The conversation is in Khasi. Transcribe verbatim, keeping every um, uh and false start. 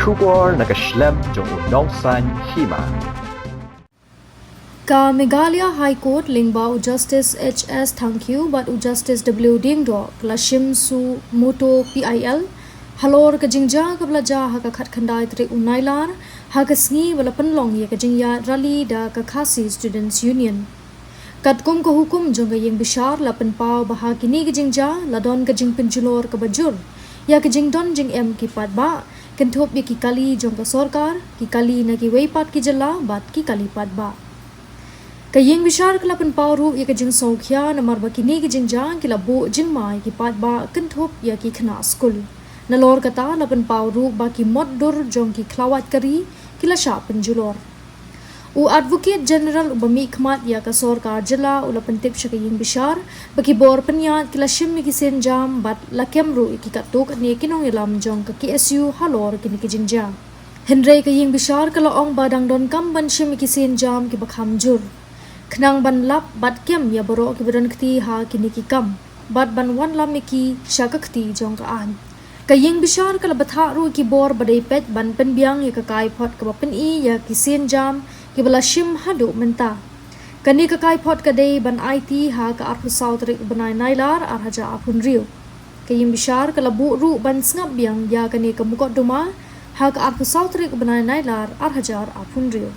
Khubor na ka shlem jong u nongsan hima. Ka Meghalaya High Court lyngba u Justice H S Thangkhiew bad u Justice W Diengdoh ka la shim suo motu P I L halor ka jingjia kaba la jia ha ka khatkhyndai tarik u Nailar, ha ka sngi ba la pynlong ïa ka jingïaid rally da ka Khasi Students Union. Katkum ka hukum jong ka ïing bishar la pynpaw ba ha kine ki jingjia la don ka jingpynjulor kaba jur ïa ka jingdon jingem ki paidbah, kynthup ïa ki kali jong ka sorkar, ki kali na kiwei pat ki jylla bad ki kali paidbah. Ka ïing bishar ka la pynpaw ruh ïa ka jingsngewkhia namar ba kine ki jingjia ki la buh jingma ïa ki paidbah kynthup ïa ki khynnah skul. Nalor kata la pynpaw ruh ba ki mot dur jong ki khlawait kari ki la shah pynjulor. U Advocate General uba mihkhmat ïa ka sorkar jylla u la pyntip sha ka ïing bishar ba ki bor pynïaid ki la shim ïa ki sienjam bad la kem ruh ïa ki katto katne ki nongïalam jong ka K S U halor kine ki jingjia. Hynrei ka ïing bishar ka la ong ba dang donkam ban shim ïa ki sienjam kiba kham jur, khnang ban lap bad kem ïa baroh kiba don kti ha kine ki kam bad ban wanlam ïa ki sha ka kti jong ka aiñ. Ka ïing bishar ka la bthah ruh ïa ki bor ba dei peit ban pynbiang ïa ka kaiphod kaba pyni ïa ki sienjam kiba la shim haduh mynta. Kane ka kaiphod ka dei ban aiti ha ka arphew saw tarik u bnai Nailar ar hajar arphew hynriew. Ka ïing bishar ka la buh ruh ban sngap biang ïa kane ka mukotduma ha ka arphew saw tarik u bnai Nailar ar hajar arphew hynriew.